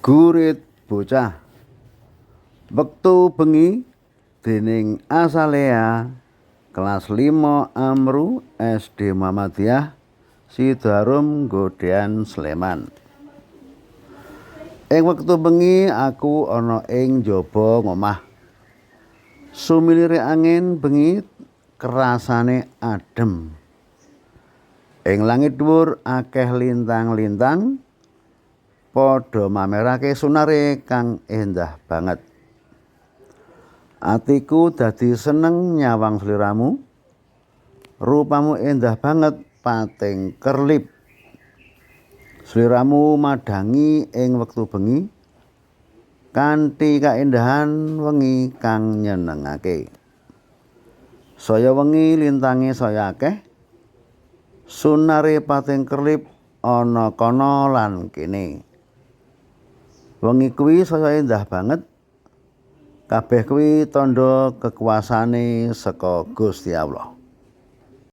Gurit bocah. Wektu bengi dening Asalea kelas 5 Amru SD Muhammadiyah Sidoarum Godean Sleman. Ing wektu bengi aku ana ing njaba ngomah. Sumilire angin bengi krasane adem. Ing langit dhuwur akeh lintang-lintang padha mamerake sunare kang endah banget. Atiku dadi seneng nyawang sliramu. Rupamu endah banget pating kerlip. Sliramu madhangi ing wektu bengi kanthi kaendahan wengi kang nyenengake. Saya wengi lintange saya akeh. Sunare pating kerlip ana kana lan kene. Wengi kuwi saya endah banget. Kabeh kuwi tandha kekuasane saka Gusti Allah.